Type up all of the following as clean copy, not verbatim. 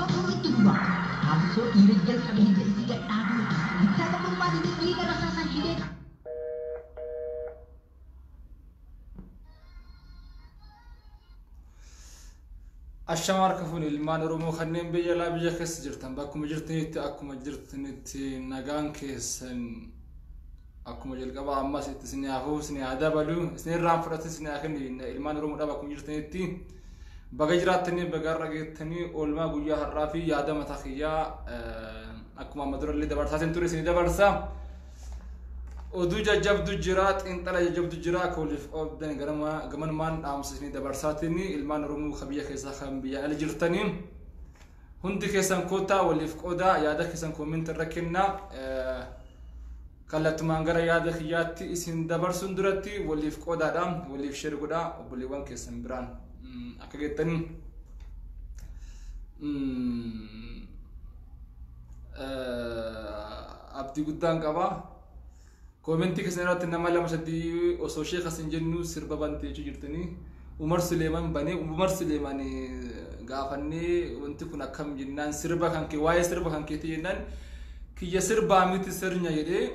Injifannoo itti fufa. Qabsoo dhiira jalqabe hidda isii gadhaabuu. Bittaa gabrummaa didee dhiiga rasaasan hidhee. Ashama harka fuune ilmaan Oromoo kanneen biyya alaa biyya keessa jirtan, bakkuma jirtanitti akkuma jirtanitti nagaan keessan akkuma jalqabaa ammas itti isin haa fufu, isin haa dabalu, isin irraan fudhate isin haa kennu. Ilmaan Oromoodhaaf akkuma jirtanitti baga jiraattanii, baga har'a geettanii. Oolmaa guyyaa har'aa fi yaada mataa kiyyaa akkuma amma durallee dabarsaatiin ture isin dabarsa. Oduu jajjabdu jira, xiinxala jajjabdu jira, akka waliif qooddan gamanumaan dhaamsa isinii dabarsaatiin. Ilmaan Oromoo kan biyya keessaa, kan biyya ala jirtanii hundi keessan koottaa waliif qoodaa, yaada keessan comment irra kennaa. Kallattumaan gara yaada kiyyaatti isin dabarsuun duratti waliif qoodaadha, waliif share godhaa obboleewwan keessan biraan akka geettanii. Abdii guddaan qaba. Comment keessan irratti nama lama sadii osoo sheeka sin jennu sirba bantee jechuu jirtanii. Umar Suleeman banee, Umar Suleeman gaafannee wanti kun akkam jennaan, sirba kan kee, waa'ee sirba kan keetii jennaan, kiyya sirbaa miti sirnya jedhee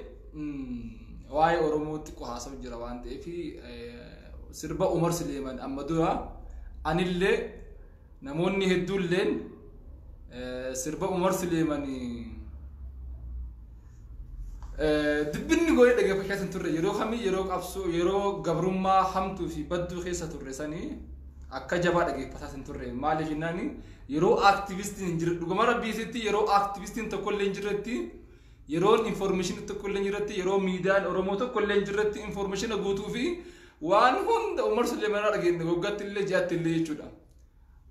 waa'ee Oromoo xiqqoo haasa'u jira waan ta'eef, sirba Umar Suleeman amma dura anillee namoonni hedduulleen sirba Umar Suleeman dubbinni godhee dhaggeeffachaa hin turre. Yeroo kamii, yeroo qabsoo, yeroo gabrummaa hamtuu fi badduu keessa turre sanii akka jabaa dhaggeeffataa hin turre. Maaliif jennaan, yeroo activistiin hin jirre, dhuguma rabbiisitti, yeroo activistiin tokkollee hin jirretti, yeroon information tokkollee hin jirretti, yeroo miidiyaan Oromoo tokkollee hin jirretti, information guutuu fi waan hunda Umar Suleeman irraa dhageenye, waggaatti illee ji'aatti illee jechuudha.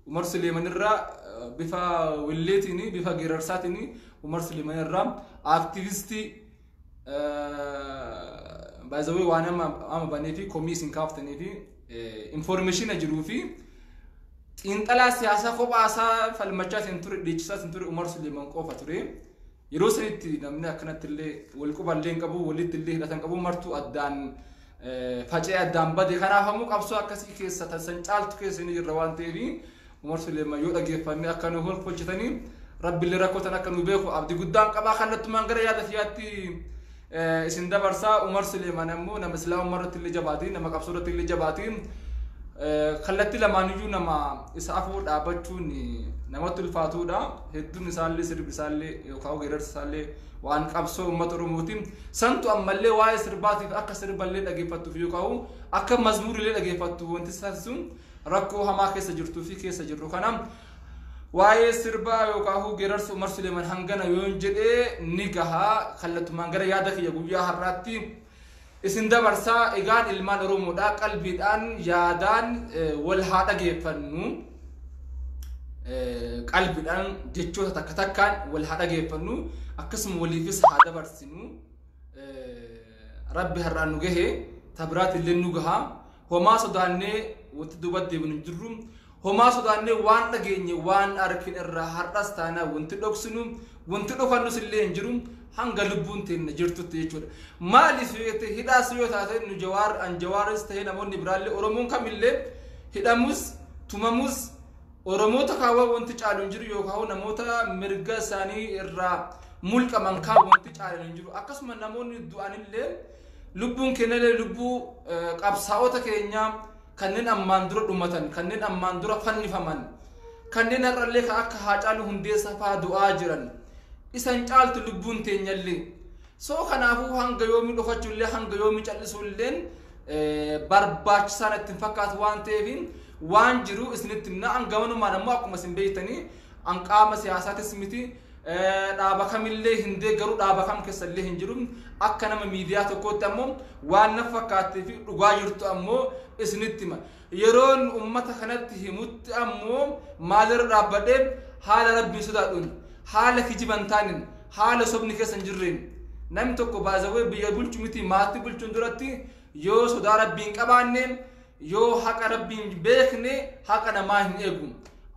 Umar Suleeman irraa bifa willeetiin, bifa geerarsaatiin, Umar Suleeman irraa activistii baay'ee waan amma banee fi komii isin kaaftanii fi information jiruu fi xiinxalaa siyaasaa kophaa isaa falmachaa isin ture, dhiichisaa isin ture Umar Suleeman qofa ture. Yeroo sanitti namni akkanatti illee wal quballee hin qabu, walitti illee hidhatan qabu, martuu addaan faca'ee addaan bade. Kanaaf ammoo qabsoo akkasii keessa san caaltu keessa inni jirra waan ta'eef, Umar Suleeman yoo dhageeffanne akka nu hojjetanii, rabbillee rakkoo tan akka nu beeku abdii guddaan qabaa. Kallattumaan gara yaada kiyyaatti isin dabarsaa. Umar Suleeman ammoo nama islaamummaa irratti illee jabaati, nama qabsoo irratti illee jabaati. Kallattii lamaaniyyuu nama isa afur dhaabbachuun namatti ulfaatudha. Hedduun isaallee sirbi isaallee yookaan geerarsi isaallee waan qabsoo uummata Oromooti. Santu ammallee waa'ee sirbaatiif akka sirballee dhageeffattuuf yookaan akka mazmuurillee dhageeffattu wanti taasisu rakkoo hamaa keessa jirtuu fi keessa jirru kana. Waa'ee sirbaa yookaan geerarsa Umar Suleeman hangana yoon jedhee ni gahaa. Kallattumaan gara yaada kiyya guyyaa har'aatti isin dabarsaa. Egaan ilmaan Oromoodhaa, qalbiidhaan yaadaan wal haa dhageeffannu. Qalbiidhaan jechoota takka takkaan wal haa dhageeffannu, akkasuma waliifis haa dabarsinu. Rabbi har'aan nu gahe, tabiraati illee nu gaha. Homaa sodaannee wanti duubatti deebinu hin jirru. Homaa sodaannee waan dhageenye, waan argine irraa har'as taanaa wanti dhoksinu, wanti dhokannus illee hin jiru hanga lubbuun teenya jirtutti jechuudha. Maaliif yoo jette, hidhaas yoo taate, nu Jawaar, an Jawaaris ta'ee namoonni biraallee, Oromoon kamillee hidhamus tumamus, Oromoota kaawwan wanti caalu hin jiru, yookaan namoota mirga isaanii irraa mulqaman kaan wanti caalu hin jiru. Akkasuma namoonni du'anillee, lubbuun keenyallee, lubbuu qabsaa'ota keenyaa kanneen ammaan dura dhumatan, kanneen ammaan dura fannifaman, kanneen har'allee kan akka Haacaaluu Hundeessaa fa'aa du'aa jiran isan caaltu lubbuun teenyallee. So kanaafuu hanga yoomii dhokachuullee, hanga yoomii callisuulleen barbaachisaa natti hin fakkaatu waan ta'eef, waan jiru isinitti himna. An gamanumaan ammoo akkuma isin beektanii an qaama siyaasaatis miti, dhaaba kamillee hin deeggaru, dhaaba kam keessallee hin jiru. Akka nama miidiyaa tokkootti ammoo waan na fakkaattee fi dhugaa jirtu ammoo isinitti hima. Yeroon ummata kanatti himutti ammoo maalirra dhaabbadhee? Haala rabbiin sodaadhuun, haala kijiban taaniin, haala sobni keessa hin jirreen. Namni tokko baazawee biyya bulchu miti, maatii bulchuun duratti yoo sodaa rabbiin qabaanne, yoo haqa rabbiin beekne, haqa namaa hin eegu.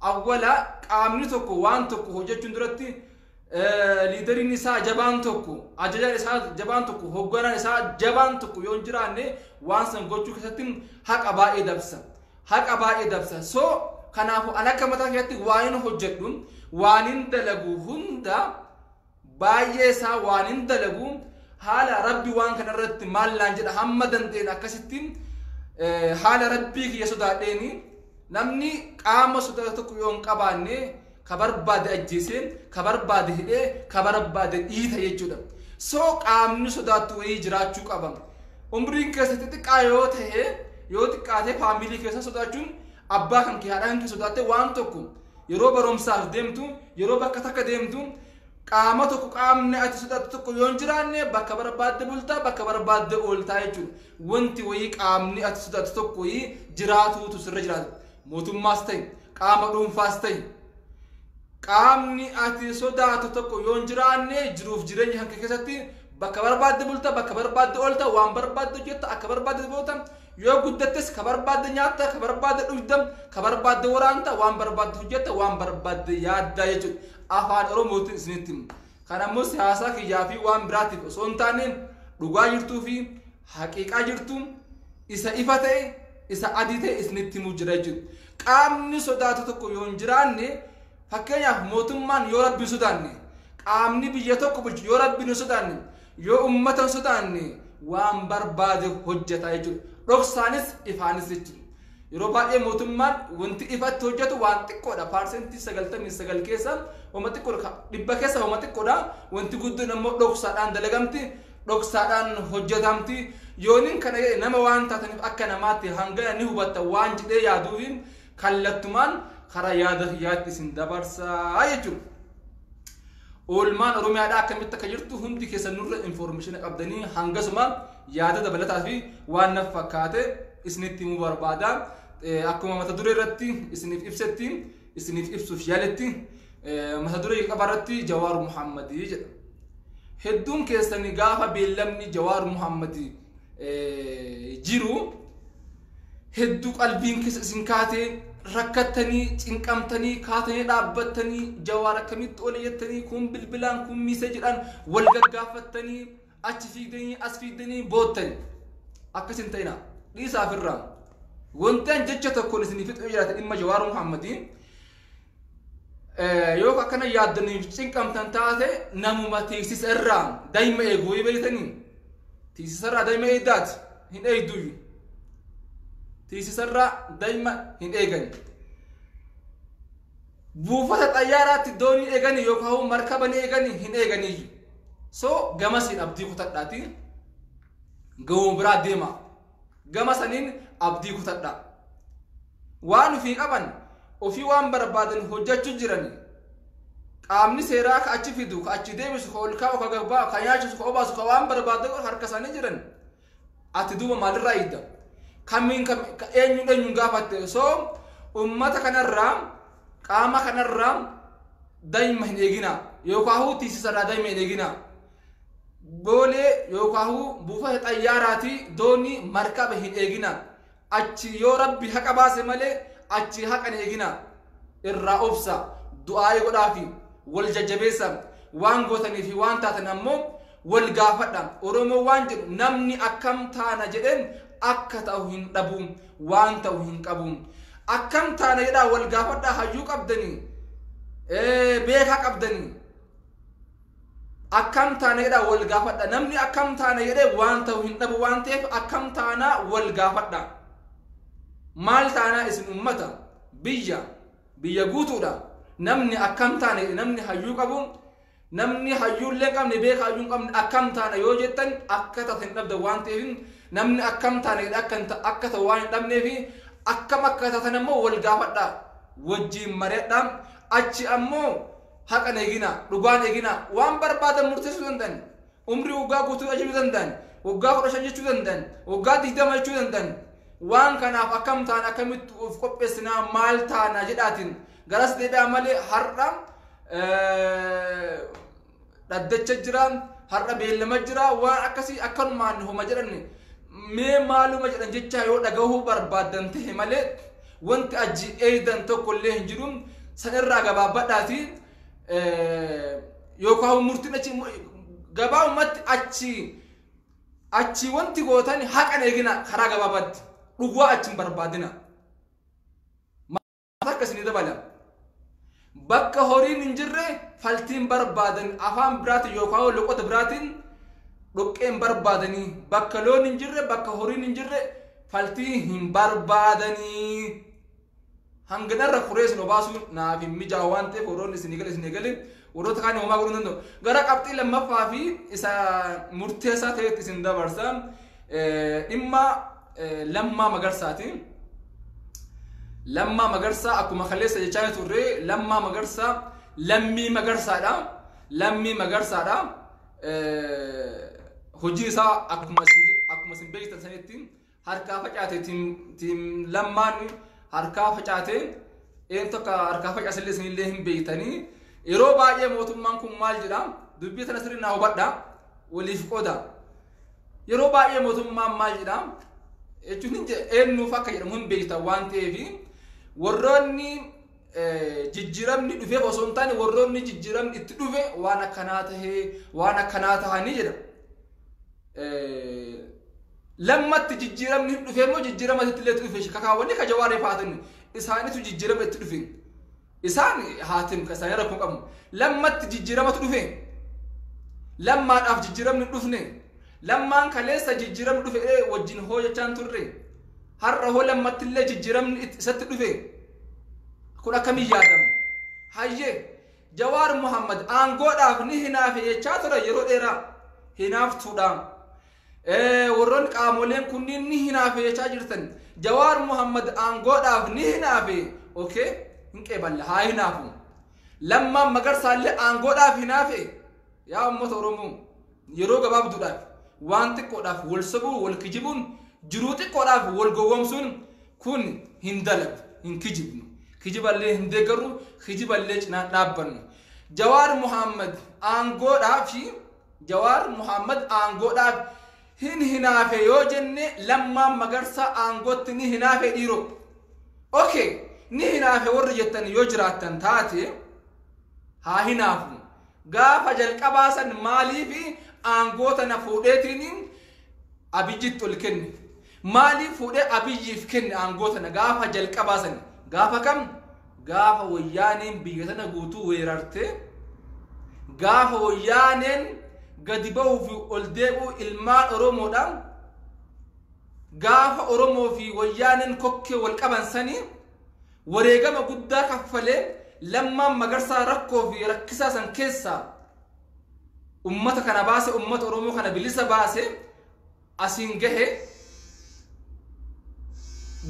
Awwala qaamni tokko waan tokko hojjechuun duratti leaderiin isaa jabaan tokko, ajajaan isaa jabaan tokko, hoogganaan isaa jabaan tokko yoo hin jiraanne, waan san gochuu keessatti haqa baay'ee dabsa. Haqa baay'ee dabsa. So kanaafuu an akka mataa keessatti waan hojjedhu Waan hin dalagu hunda baay'ee isaa waan hin dalagu haala Rabbi waan kana irratti maal naan jedha hamma danda'een akkasitti haala Rabbii kiyya sodaadheeni. Namni qaama sodaatu tokko yoo hin qabaanne ka barbaade ajjeesee, ka barbaade hidhee, ka barbaade dhiita jechuudha. So qaamni sodaattu wayii jiraachuu qaba. Umriin keessatti xiqqaa yoo ta'e, yoo xiqqaate faamilii keessa sodaachuun, abbaa kan kee, haadha kan kee sodaatte waan tokko yeroo barumsaaf deemtu, yeroo bakka takka deemtu, qaama tokko, qaamni ati sodaattu tokko yoo hin jiraanne bakka barbaadde bultaa, bakka barbaadde ooltaa jechuudha. Wanti wayii, qaamni ati sodaattu tokko wayii jiraatuutu sirra jiraata. Mootummaas ta'e, qaama dhuunfaas ta'e, qaamni ati sodaatu tokko yoo hin jiraanne jiruuf jireenya kan keessatti bakka barbaadde bulta, bakka barbaadde oolta, waan barbaadde hojjetta, akka barbaadde boota. Yoo guddattes ka barbaadde nyaatta, ka barbaadde dhugda, ka barbaadde waraanta, waan barbaadde hojjetta, waan barbaadde yaadda jechuudha. Afaan Oromootiin isinitti himu. Kan ammoo siyaasaa kiyyaa fi waan biraatiif osoo hin taane dhugaa jirtuu fi haqiiqaa jirtu, isa ifa ta'e, isa adii ta'e isinitti himuu jira jechuudha. Qaamni sodaatu tokko yoo hin jiraanne, fakkeenyaaf mootummaan yoo Rabbi hin sodaanne, qaamni biyya tokko bulchu yoo Rabbi hin sodaanne, yoo uummata hin sodaanne, waan barbaade hojjeta jechuudha. Dhoksaanis ifaanis jechuudha. Yeroo baay'ee mootummaan wanti ifatti hojjetu waan xiqqoodha. 99% keessa homa xiqqoodha. 100 keessa homa xiqqoodha. Wanti guddoon ammoo dhoksaadhaan dalagamti. Dhoksaadhaan hojjetamti. Yooniin kana jedhe nama waan taataniif akka namaatti hangana ni hubatta waan jedhee yaaduufi kallattumaan karaa yaada kiyyaatti isin dabarsaa jechuudha. Oolmaan Oromiyaadhaa akkamitti akka jirtu hundi keessan nurra information qabdanii, hangasuma yaada dabalataa fi waan naf fakkaate isinitti himuu barbaada. Akkuma mata duree irratti isiniif ibsetti, isiniif ibsuuf yaaletti, mata duree jalqabaa irratti Jawaar Muhammadii jedha. Hedduun keessanii gaafa beellamni Jawaar Muhammadii jiru hedduu qalbiin keessa isin kaatee, rakkattanii, cinqamtanii, kaatanii dhaabbattanii, Jawaar akkamitti oole jettanii, kun bilbilaan, kun miisee jedhan wal gaggaafattanii, achi fiigdanii as fiigdanii boottanii. Akkas hin ta'ina, dhiisaa ofirraa. Wanti an jecha tokkoon isinii fixuu jiraate dhimma Jawaar Muhammadii, yoo akkana yaaddaniif cinqamtan taate, namuma tiiksisa irraa daa'ima eeguu beektanii, tiiksisa irraa daa'ima eegdaati hin eegduyyuu. Tiiksisa irraa daa'ima hin eegan. Buufata xayyaaraatti doonii eeganii yookaan markaba ni eeganii hin eeganiyyuu. So gamasiin abdii kutadhaati gahuu biraa deema. Gama saniin abdii kutadha. Waan ofii qaban, ofii waan barbaadan hojjechuu jirani. Qaamni seeraa ka achi fidu, ka achi deebisu, ka ol kaa'u, ka gabbaa, ka nyaachisu, ka obaasu, ka waan barbaadan harka isaanii jiran. Ati duuba maalirraa eegda? Kamiin eenyuun eenyuun gaafatte? So ummata kanarraa, qaama kanarraa daa'ima hin eegina, yookaan tiisisarraa daa'ima hin eegina. Boolee yookaan buufata xayyaaraati doonii markaba hin eegina. Achi yoo Rabbi haqa baase malee achi haqa hin eegina. Irraa obsa, du'aayii godhaafi wal jajjabeessa, waan gootanii fi waan taatan ammoo wal gaafadha. Oromoo waan jedhu, namni akkam taana jedheen akka ta'u hin dhabu, waan ta'u hin qabu. Akkam taana jedhaa wal gaafadha. Hayyuu qabdanii, beekaa qabdanii, akkam taana jedhaa wal gaafadha. Namni akkam taana jedhee waan ta'u hin dhabu waan ta'eef, akkam taanaa wal gaafadha. Maal taanaa isin ummata biyya guutuudha. Namni akkam taana jedhe, namni hayyuu qabu, namni hayyuullee hin qabne, beeka hayyuu hin qabne, akkam taana yoo jettan akka taate hin dhabdan waan ta'eef, namni akkam taana jedhe akka ta'u waan hin dhabneefi, akkam akka taatan ammoo wal gaafadha, wajjiin mari'adha. Achi ammoo haqan eegina, dhugaan eegina. Waan barbaadan murteessuu danda'an, umrii waggaa guutuu jechuu danda'an, waggaa 15 jechuu danda'an, waggaa 20 jechuu danda'an. Waan kanaaf akkam taana, akkamitti of qopheessinaa, maal taana jedhaatiin garas deebi'aa malee, har'a dhaddacha jira, har'a beellama jira, waan akkasii akkanumaan homa jedhan, mee maaluma jedhan jecha yoo dhagahuu barbaaddan ta'e malee, wanti achi eeydan tokko illee hin jiru. San irraa gabaabbadhaati yookaan murtiin achi gabaabumatti achi wanti gootan haqan eegina, karaa gabaabaatti dhugaa achi hin barbaadina. Maal akka isinii dabala? Bakka horiin hin jirre faltiin barbaadan, afaan biraatiin yookaan loqota biraatiin dhoqqeen barbaadanii. Bakka loon hin jirre, bakka horiin hin jirre faltii hin barbaadanii. Hanganarra furee isin obaasuun naaf hin mijaa'u waan ta'eef, warroonni isin gale isin gale, warroota kaan homaa godhuu hin danda'u. Gara qabxii lammaffaa fi isa murteessaa ta'etti isin dabarsa. Dhimma Lammaa Magarsaati. Lammaa Magarsaa akkuma kaleessa jechaa turre, Lammaa Magarsaa lammii Magarsaadha. Lammii Magarsaadha. Hojii isaa akkuma isin beektan sanitti harkaa facaate. Team Lammaan harkaa facaate. Een tokko harkaa facaasillee isinillee hin beektanii. Yeroo baay'ee mootummaan kun maal jedha? Dubbii tana sirrii naa hubadha, waliif qooda. Yeroo baay'ee mootummaan maal jedha? Jechuun hin eenyuuf akka jedhamu hin beektan waan ta'eef, warroonni jijjiiramni dhufeef osoo hin taane, warroonni jijjiiramni itti dhufe waan akkanaa tahee, waan akkanaa tahanii jedha. Lammatti jijjiiramni hin dhufe immoo jijjiirama itti illee dhufe kakaawwanni ka Jawaaree fa'aatin isaanitu jijjiirama itti dhufe. Isaan haatin ka isaanii rakkoo qabu. Lammatti jijjiiramatu dhufe. Lammaadhaaf jijjiiramni hin dhufne. Lammaan kaleessa jijjiiramni dhufe wajjin hoo jechaan turre. Har'a hoo lammatti illee jijjiiramni isatti dhufe. Kun akkamiin yaadamu? Hayyee, Jawaar Muhammad aangoodhaaf ni hinaafe jechaa ture yeroo dheeraa. Hinaaftuudha. Warroonni qaamoleen kunniin ni hinaafe jechaa jirtan. Jawaar Muhammad aangoodhaaf ni hinaafe. Okay, hin qeeballa, haa hinaafu. Lammaan Magarsaallee aangoodhaaf hinaafe. Yaa uummata Oromoo, yeroo gabaabduudhaaf, waan xiqqoodhaaf wal sobuu, wal kijibuun, jiruu xiqqoodhaaf wal gowwoomsuun kun hin dalagu, hin kijibnu. Kijiballee hin deeggarru, kijiballee cinaan dhaabbannu. Jawaar Muhammad aangoodhaaf fi Jawaar Muhammad aangoodhaaf hin hinaafe yoo jenne, Lammaan Magarsaa aangootti ni hinaafe dhiiroo? Okay, ni hinaafe warri jettan yoo jiraattan taate, haa hinaafu. Gaafa jalqabaa san maaliif aangoo tana fuudheetiin Abiyyitti ol kenne? Maaliif fuudhee Abiyyiif kenne aangoo tana gaafa jalqabaa san? Gaafa kam? Gaafa Wayyaaneen biyya tana guutuu weerarte, gaafa Wayyaaneen gadi ba'uu fi ol deebi'uu ilmaan Oromoodhaan, gaafa Oromoo fi Wayyaaneen kokkee wal qaban sanii wareegama guddaa kaffalee Lammaan Magarsaa rakkoo fi rakkisaa san keessaa ummata kana baase, ummata Oromoo kana bilisa baase asiin gahe.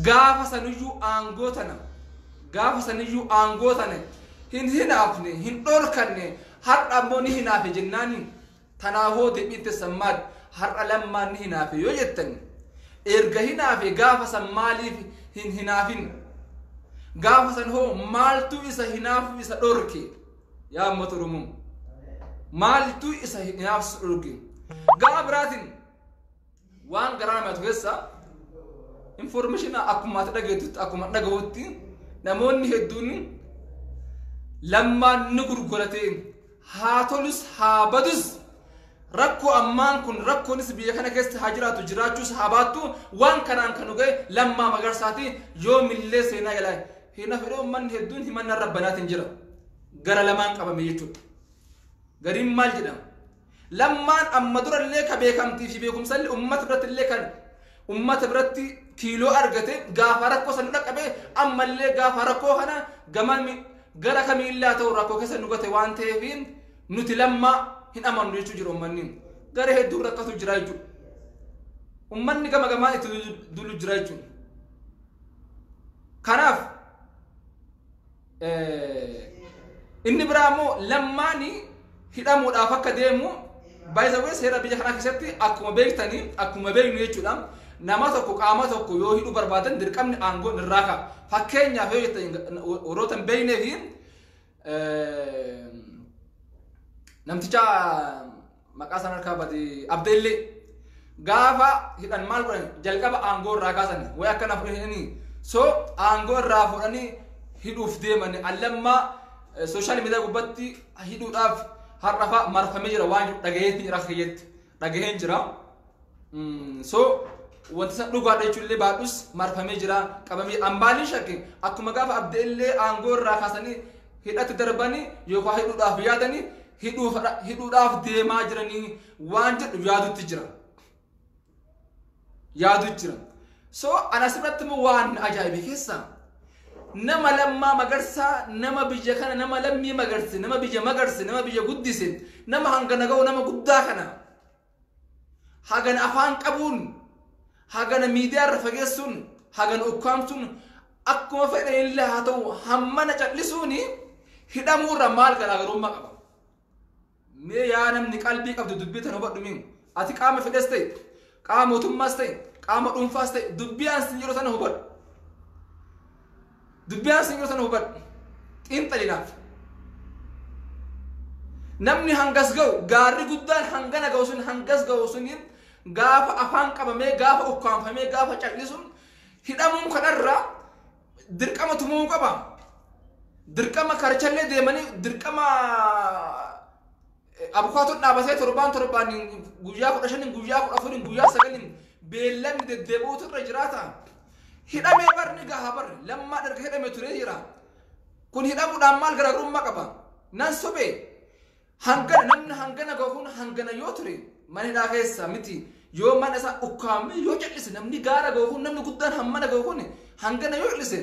Gaafa saniyyuu aangoo tana hin hinaafne, hin dhorkanne. Har'a ammoo ni hinaafe jennaani, tanaafoo deebiin teessan maal? Har'a Lammaan ni hinaafe yoo jettan, erga hinaafe gaafa san maaliif hin hinaafin? Gaafa san hoo maaltu isa hinaafu isa dhorke? Yaa uummata Oromoo, maaltu isa hinaafsu dhorke? Gaafa biraatiin waan garaa namatu keessa information akkuma ati dhageettutti, akkuma dhagahutti, namoonni hedduun Lammaan ni gurgurate. Haa tolus haa badus, rakkoo ammaan kun rakkoonis biyya kana keessa haa jiraatu, jiraachuus haa baattu, waan kanaan kan ga'e Lammaa Magarsaati, yoomillee seenaa jalaa hin hafedhe. Uummanni hedduun himannaa rabbanaatiin jira, gara lamaan qabame jechuudha. Gariin maal jedhama? Lammaan amma durallee ka beekamtii fi beekumsallee uummata biratti illee kan uummata biratti kiiloo argate gaafa rakkoo san dhaqqabe, ammallee gaafa rakkoo kana gama gara kamiillaa ta'u rakkoo keessa nu gate waan ta'eef, nuti Lammaa hin amannu jechuu jiru uummanni. Gara hedduun rakkatu jira jechuudha. Uummanni gama gamaan itti dulu jira jechuudha. Kanaaf inni biraa immoo Lammaani hidhamuudhaaf akka deemu. Baay'ee seera biyya kanaa keessatti akkuma beektanii, akkuma beeknu jechuudha, nama tokko, qaama tokko yoo hidhuu barbaadan dirqamni aangoon irraa ka'a. Fakkeenyaaf yoo jettan, warroota hin beeknee fi namticha maqaa isaan harkaa bade, Abdeellee gaafa hidhan maal godhan? Jalqaba aangoo irraa kaasan wayi akkana fudhanii, so aangoo irraa fudhanii hidhuuf deeman. Allammaa social media gubbatti hidhuudhaaf har'a fa'a marfamee jira waan jiru dhagaheetiin jira, kiyyatti dhagaheen jira. So wanti san dhugaadha jechuun baadhus marfamee jira, qabamee ambaaliin shakke akkuma gaafa Abdeellee aangoo irraa kaasanii Hidhatti darbanii yookaan hidhuudhaaf yaadanii hidhuudhaaf deemaa jiranii waan jedhu yaadutti jira. Yaadu jira. So ana asirratti immoo waan ajaa'ibe keessaa nama Lammaa Magarsaa, nama biyya kana, nama lammii magarse, nama biyya magarse, nama biyya guddise, nama hangana ga'u, nama guddaa kana hagana afaan qabuun, hagana miidiyaa irra fageessuun, hagana ukkaamsuun, akkuma fedhan illee haa ta'u hammana callisuun hidhamuu irra maal garaagarummaa qaba? Mee yaa namni qalbii qabdu dubbii tana hubadhu. Min ati qaama fedhes ta'e, qaama mootummaas ta'e, qaama dhuunfaas ta'e, dubbii aan yeroo sana hubadhu. Dubbii aan yeroo sana hubadhu. Xiinxalinaaf. Namni hangas ga'u, gaarri guddaan hangana ga'u sun, hangas ga'u suniin gaafa afaan qabamee, gaafa ukkaanfamee, gaafa callisuun hidhamuun kanarraa dirqama tumuu qaba. Dirqama karchallee deemanii, dirqama abukaatoon dhaabatee torbaan torbaan, guyyaa 15, guyyaa 14, guyyaa 9 beellamni deddeebi'uutu irra jiraata. Hidhamee barni gahaa barri Lammaa erga hidhame turee jira. Kun hidhamuudhaan maal garaagarummaa qaba? Nan sobee hangana namni hangana gahuun hangana yoo ture mana hidhaa keessa miti, yoo mana isaa ukkaamee yoo cal'ise, namni gaara gahu kun, namni guddaan hammana gahu kun hangana yoo cal'ise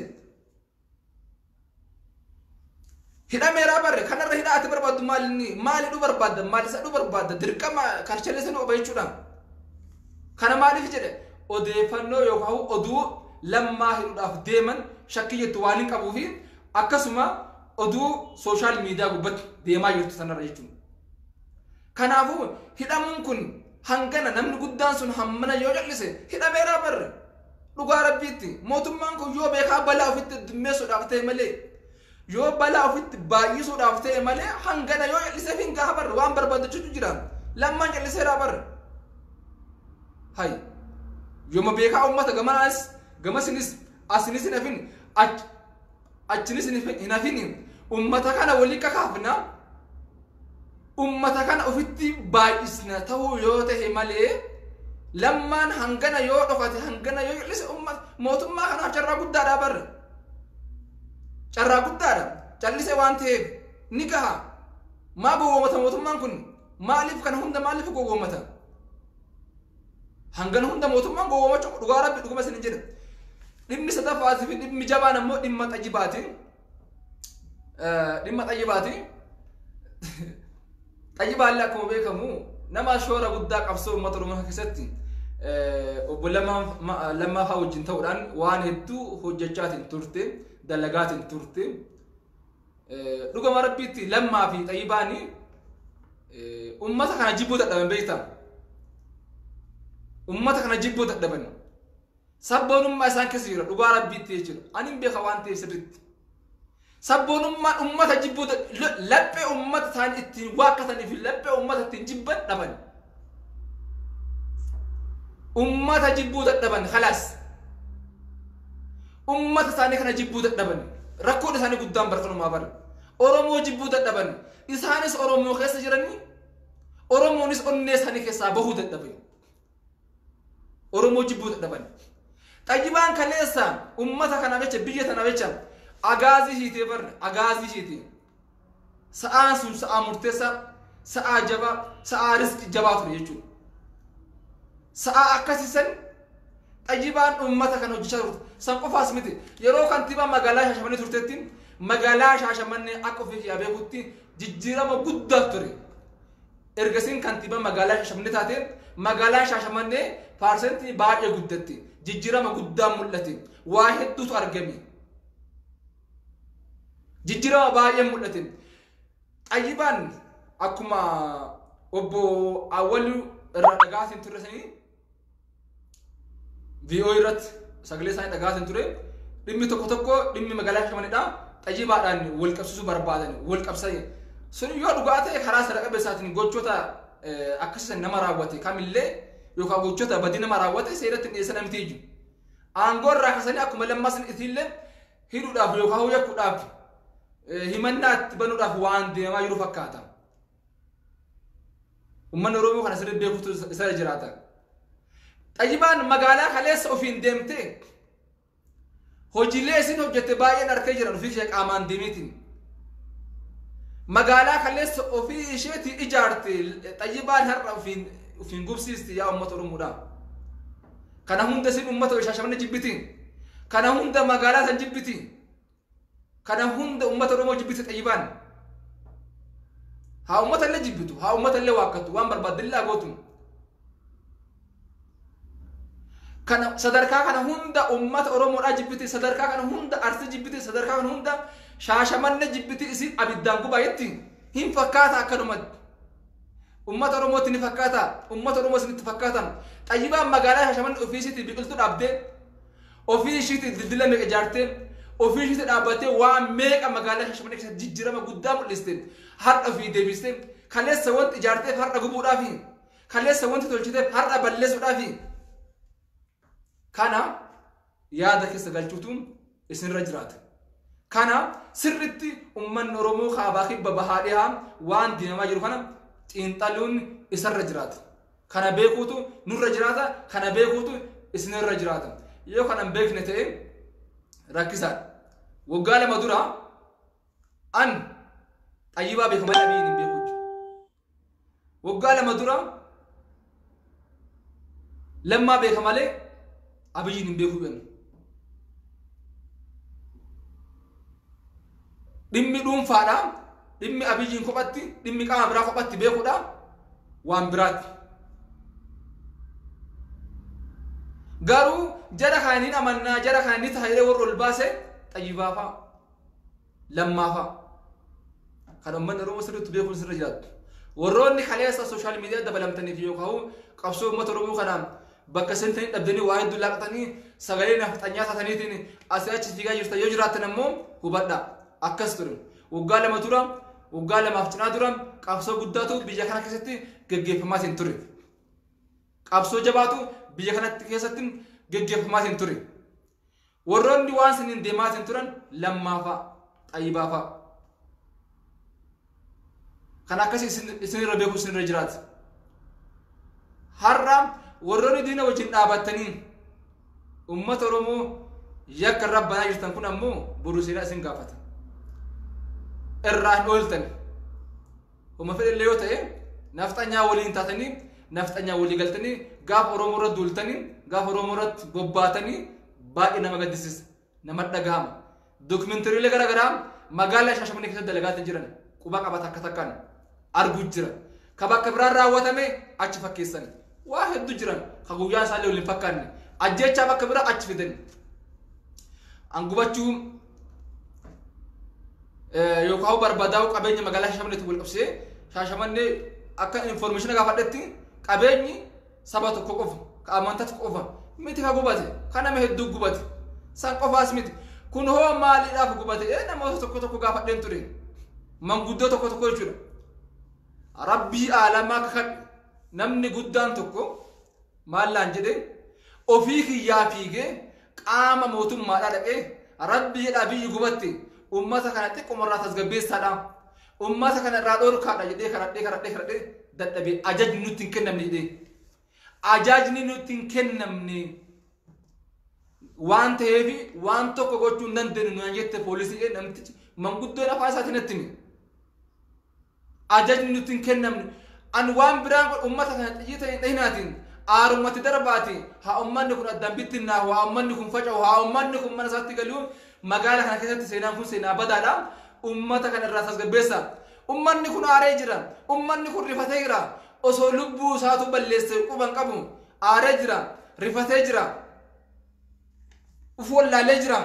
hidhameeraa barre. Kanarra hidhaa ati barbaaddu maal? Inni maal hidhuu barbaadda? Maal isa hidhuu barbaadda? Dirqama karchallee qaba jechuudha. Kana maaliif jedhe? Odeeffannoo yookaan oduu Lammaa hidhuudhaaf deeman shakkii jettu waan hin qabuufi, akkasuma oduu social media gubbatti deemaa jirtu sanarra jechuudha. Kanaafuu hidhamuun kun hangana namni guddaan sun hammana yoo cal'ise hidhameeraa barre. Dhugaa rabbiitti mootummaan kun yoo beekaa balaa ofitti heddummeessuudhaaf ta'e malee, yoo balaa ofitti baay'isuudhaaf ta'e malee, hangana yoo cal'iseef hin gaha barre. Waan barbaadachuutu jira. Lammaan cal'iseeraa barre. Hay, yooma beekaa uummata gamanaas gamasinis asinis hin hafin, achinis hin hafin, uummata kana walii kakaafna, uummata kana ofitti baay'isna ta'uu yoo ta'e malee, Lammaan hangana yoo dhokate, hangana yoo cal'ise, uummata mootummaa kanaaf carraa guddaadha barre. Carraa guddaadha. Cal'ise waan ta'eef ni gaha. Maa gowwoomata mootummaan kun? Maaliif kana hunda, maaliif gowwoomata? Hangana hunda mootummaan gowwoomachuu, dhugaa rabbi dhuguma isin jedha. Dhimmi sadaffaatii fi dhimmi jabaan ammoo dhimma Xayyibaati. Dhimma Xayyibaati. Xayyibaallee akkuma beekamu nama shoora guddaa qabsoo uummata Oromoo keessatti obbo Lammaa fa'aa wajjin ta'uudhaan waan hedduu hojjechaatiin turte, dalagaatiin turte. Dhugama rabbiitti Lammaa fi Xayyibaanii uummata kana jibbuu dadhaban, beektaa? Uummata kana jibbuu dadhaban. Sabboonummaa isaan keessa jira dhugaa rabbiitti jechuudha. Ani hin beeka waan ta'eef sirriitti. Sabboonummaan uummata jibbuu, laphee uummata isaanii ittiin waakkatanii fi laphee uummata ittiin jibban dhaban. Uummata jibbuu dadhaban khalaas. Uummata isaanii kana jibbuu dadhaban. Rakkoon isaanii guddaan barkanumaa bara. Oromoo jibbuu dadhaban. Isaanis Oromoo keessa jiranii, Oromoonis onnee isaanii keessaa bahuu dadhaban. Oromoo jibbuu dadhaban. Xayyibaan kaleessa uummata kanaaf jecha, biyya tanaaf jecha agaazii hiitee barre, agaazii hiitee. Sa'aan sun sa'aa murteessaa, sa'aa jabaa, sa'aa risk jabaa ture jechuudha. Sa'aa akkasiisan Xayyibaan uummata kana hojjechaa turte. San qofaas miti. Yeroo kantiibaa magaalaa Shaashamannee turtetti, magaalaa Shaashamannee akka ofii kiyyaa beekutti jijjiirama guddaa ture. Ergasiin kantiibaa magaalaa Shaashamannee taate, magaalaan Shaashamannee percentii baay'ee guddatte. Jijjiirama guddaan mul'ate. Waa hedduutu argame. Jijjiirama baay'ee mul'ate. Xayyibaan akkuma obbo Awwaluu irraa dhagaatiin turre sanii VO irratti sagalee isaanii dhagaatiin ture, dhimmi tokko tokko dhimmi magaalaa Shaashamanneedha. Xayyibaadhaan wal qabsiisuu barbaadan, wal qabsan sun yoo dhugaa ta'e, karaa seera qabeessaatiin gochoota akkasii nama raawwate kamillee yookaan gochoota badii nama raawwate seeratti dhiyeessan namti iju. Aangoo irraa kaasanii akkuma Lammaa san isiillee hidhuudhaaf yookaan yakkuudhaaf, himannaa itti banuudhaaf waan deemaa jiru fakkaata. Uummanni Oromoo kana sirrii beekutu isa jiraata. Xayyibaan magaalaa kaleessa ofiin deemtee hojiilee isin hojjette baay'een harkee jiran ofii ishee qaamaan deemeetiin. Magaalaa kaleessa ofii isheetii ijaarte Xayyibaan har'a ofiin gubsiisti yaa uummata Oromoodha. Kana hunda isin uummata Shaashamannee jibbiti. Kana hunda magaalaa san jibbiti. Kana hunda uummata Oromoo jibbiti Xayyibaan. Haa uummata illee jibbitu, haa uummata illee waakkattu, waan barbaadde illee gootu. Kana sadarkaa kana hunda uummata Oromoodhaa jibbiti, sadarkaa kana hunda Arsii jibbiti, sadarkaa kana hunda Shaashamannee jibbiti isin abiddaan gubaa jetti. Hin fakkaata akkanumatti. Uummata Oromootti ni fakkaata, uummata Oromoo isinitti fakkaata. Xayyibaan magaalaa Shaashamannee ofii ishiitii biqiltuu dhaabdee, ofii ishiitii dildila meeqa ijaartee, ofii ishiitii dhaabbattee waan meeqa magaalaa Shaashamannee keessatti jijjiirama guddaa mul'iste. Har'a ofii deebistee kaleessa wanti ijaarteef har'a gubuudhaafi, kaleessa wanti tolchiteef har'a balleessuudhaafi. Kana yaada keessa galchuutu isinirra jiraata. Kana sirritti uummanni Oromoo kaabaa kibba bahaa dhihaa waan deemaa jiru kana xiinxaluun isarra jiraata. Kana beekuutu nurra jiraata, kana beekuutu isinirra jiraata. Yoo kana hin beekne ta'e rakkisaadha. Waggaa 2 dura an Xayyibaa beeka malee Abiyyiin hin beeku jechuudha. Waggaa 2 dura Lammaa beeka malee Abiyyiin hin beeku jenna. Dhimmi dhuunfaadha, dhimmi Abiyyiin kophatti, dhimmi qaama biraa kophatti beekuudha waan biraati. Garuu jara kana ni amannaa, jara kana ni ta'a jedhee warra ol baase Xayyibaa fa'a, Lammaa fa'a. Kan uummanni Oromoo sirriitti beekuun sirra jiraattu. Warroonni kaleessa sooshaal miidiyaa dabalamtaniif yookaan qabsoo uummata Oromoo kanaan bakka seentanii dhabdanii waa hedduu laaqatanii sagalee nafxanyaa taataniitiin asii achi fiigaa jirtan yoo jiraattan ammoo hubadhaa. Akkas ture. Waggaa 2 dura, waggaa 2 cinaa dura qabsoo guddaatu biyya kana keessatti geggeeffamaatiin ture. Qabsoo jabaatu biyya kanatti keessatti geggeeffamaatiin ture. Warroonni waan saniin deemaatiin turan Lammaa fa'a, Xayyibaa fa'a. Kan akkasii isinirra beeku isinirra jiraata. Har'a warroonni diina wajjin dhaabattanii uummata Oromoo yakka irra banaa jirtan kun ammoo boru seenaa isin gaafata. Irraa hin ooltan. Homa fedhe yoo ta'e nafxanyaa waliin taatanii nafxanyaa walii galtanii gaafa Oromoo irra duultanii gaafa Oromoo irratti bobbaatanii baay'ee nama gaddisiisa. Nama dhagahama. Dookimentariilee garaagaraa magaalaa Shaashamannee keessatti dalagaatiin jiran quba qaba takka takkaan arguu jira. Ka bakka biraan raawwatame achi fakkeessan. Waa hedduu jiran ka guyyaan isaallee waliin fakkaanne. Ajjeechaa bakka biraa achi fidan. An gubachuu yookaan barbadaa'uu qabeenya magaalaa Shaashamanneetti wal qabsiisee Shaashamannee akka informeeshina gaafadhetti qabeenyi saba tokko qofa, ka amantaa tokko qofa miti ka gubate, ka nama hedduu gubate. San qofaas miti. Kun hoo maaliidhaaf gubate? Namoota tokko tokko gaafadheen ture. Manguddoo tokko tokko jechuudha. Rabbii aalamaa kakadhu. Namni guddaan tokko maallaan jedhee ofii kiyyaa fiigee qaama mootummaadhaa dhaqee Rabbii jedhaa biyyi gubatte uummata kana xiqqoomarraa tasgabbeessaadha. Uummata kana irraa dhorkaadha jedhee kadhadhee kadhadhee kadhadhee dadhabee ajajni nutti hin kennamne jedhee. Ajajni nutti hin kennamne waan ta'eef waan tokko gochuu hin dandeenyu naan jette poolisii namtichi manguddoon afaan isaatiin natti hime. Ajajni nutti hin kennamne. An waan biraan uummata kana xiyyiita hin dhahinaatiin aarumatti darbaati haa uummanni kun addaan bittinnaahu, haa uummanni kun faca'u, haa uummanni kun mana isaatti galu. Magaalaa kana keessatti seenaan kun seenaa badaadha. Uummata kana irraa tasgabbeessa. Uummanni kun aaree jira. Uummanni kun rifatee jira. Osoo lubbuu isaatu balleesse quban qabu aaree jira. Rifatee jira. Uf wallaalee jira.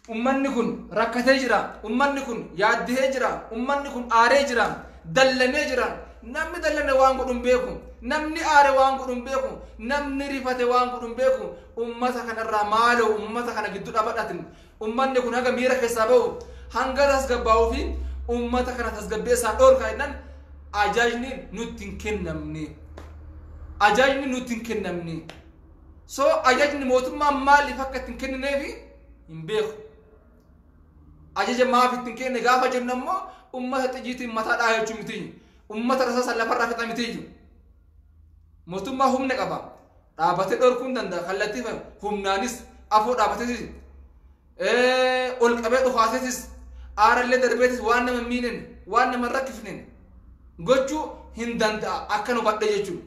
Uummanni kun rakkatee jira. Uummanni kun yaaddee jira. Uummanni kun aaree jira. Dallanee jira. Namni dallane waan godhu hin beeku. Namni aare waan godhu hin beeku. Namni rifate waan godhu hin beeku. Uummata kanarraa maaloo uummata kana gidduu dhaabadhaatin. Uummanni kun haga miira keessaa bahu hanga tasgabbaa'uu fi uummata kana tasgabbeessaa dhoorkaa jennaan ajajni nutti hin kennamne. Ajajni nutti hin kennamne. So ajajni mootummaan maaliif akka itti hin kennineefi hin beeku. Ajaja maaf itti hin kenne gaafa jennu ammoo uummata xiyyiitiin mataa dhahaa jechuu miti. Uummata rasaasa lafarraa fixa miti. Mootummaa humna qaba. Dhaabatee dhorkuu hin danda'a. Kallattii humnaanis afoo dhaabateetis ol qabee dhukaaseetis Aarallee darbeetis waan nama miinen waan nama rakkifnen gochuu hin danda'a akka nu badhe jechuudha.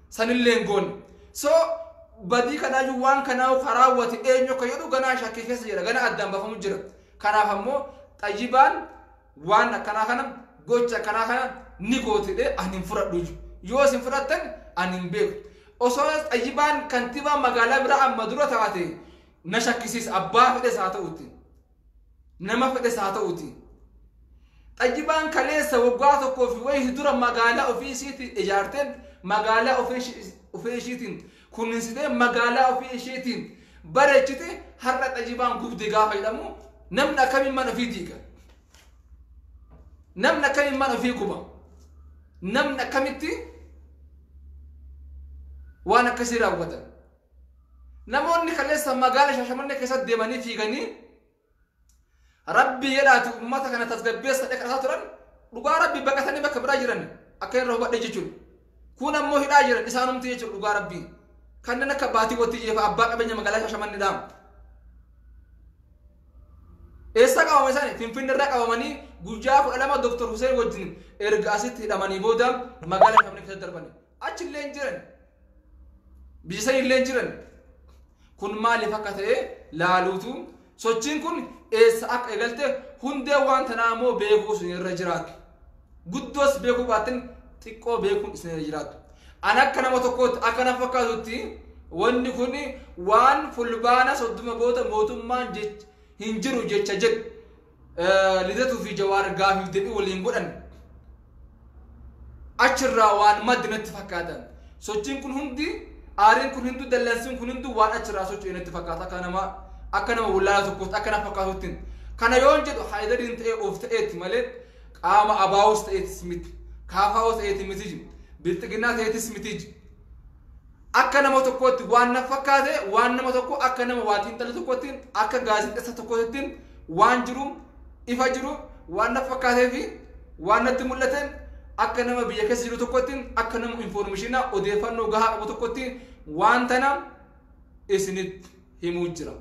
Sanillee hin goone. So badii kanaayyuu waan kanaa raawwate eenyu akka jedhu ganaa shakkii keessa jira, ganaa addaan baafamu jira. Kanaaf ammoo Xayyibaan waan akkanaa kana gocha akkanaa kana ni gootidhe ani hin fudhadhu. Yoo isin fudhattan ani hin beeku. Osoo Xayyibaan kantiibaa magaalaa biraa amma dura taate na shakkisiisa, abbaa fedhes haa ta'uti. Nama fedhes haa ta'uti. Xayyibaan kaleessa waggaa tokkoo fi wayii dura magaalaa ofii ishiitiin ijaarteen, magaalaa ofii ishiitiin kunuunsitee, magaalaa ofii ishiitiin bareechite har'a Xayyibaan gubde gaafa jedhamu namni akkamiin mana ofii diiga? Namni akkamiin mana ofii guba? Namni akkamitti waan akkasii raawwatan? Namoonni kaleessa magaalaa Shaashamannee keessatti deemanii fiiganii Rabbi jedhaati uummata kana tasgabbeessa dhaqataa turan dhugaa Rabbi baqatanii bakka biraa jiran akka irra hubadhe jechuudha. Kun ammoo hidhaa jiran isaanumti jechuudha dhugaa Rabbi. Kanneen akka Baatii Wattii jeefa abbaa qabeenya magaalaa Shaashamanneedha. Eessa qabama isaanii? Finfinnee irraa qabamanii guyyaa 12 Dr. Hussein wajjin erga asitti hidhamanii booda magaalaa Shaashamannee keessatti darbani. Achi illee hin jiran. Biyya sanii illee hin jiran. Kun maaliif akka ta'e laaluutu sochiin kun eessa akka eegalte hundee waan tanaa immoo beekuu isin irra jiraatu. Guddoos beekuu baattan xiqqoo beekuun isin irra jiraatu. Ani akka nama tokkootti akka na fakkaatutti wanni kun waan fulbaana 30 booda mootummaan hin jiru jecha jedhu Lidatuu fi Jawaar gaafiif deebii waliin godhan achirraa waan maddi natti fakkaata. Sochiin kun hundi, aariin kun hunduu, dallansuun kun hunduu waan achirraa socho'e natti fakkaata akka nama wallaalaa tokkootti akka na fakkaatutti. Kana yoon jedhu Haayidariin ta'ee of ta'eetti malee qaama abaa'us ta'eetis miti. Kaafaa'us ta'eeti miti. Bilxiginnaa ta'eetis miti. Akka nama tokkootti waan na fakkaate, waan nama tokko akka nama waa xiinxalu tokkotti, akka gaazexeessa tokkootti waan jiru ifa jiru waan na fakkaatee fi waan natti mul'ate, akka nama biyya keessa jiru tokkotti, akka nama information odeeffannoo gahaa qabu tokkotti waan tana isinitti himuu jira.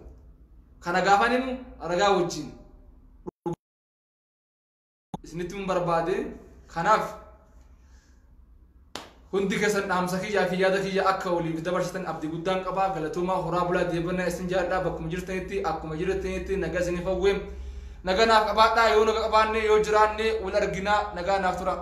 Kana gaafan himu ragaa wajjin isinitti himuu barbaade. Kanaaf hundi keessan dhaamsa kiyyaa fi yaada kiyya akka waliif dabarsitan abdii guddaan qaba. Galatoomaa, horaa bulaa, deebannaa. Isin jaalladha. Bakkuma jirtanitti akkuma jirtanitti nagaa isiniif hawwe. Nagaa naaf qabaadhaa. Yoo nagaa qabaanne, yoo jiraanne wal arginaa. Nagaa naaf tura.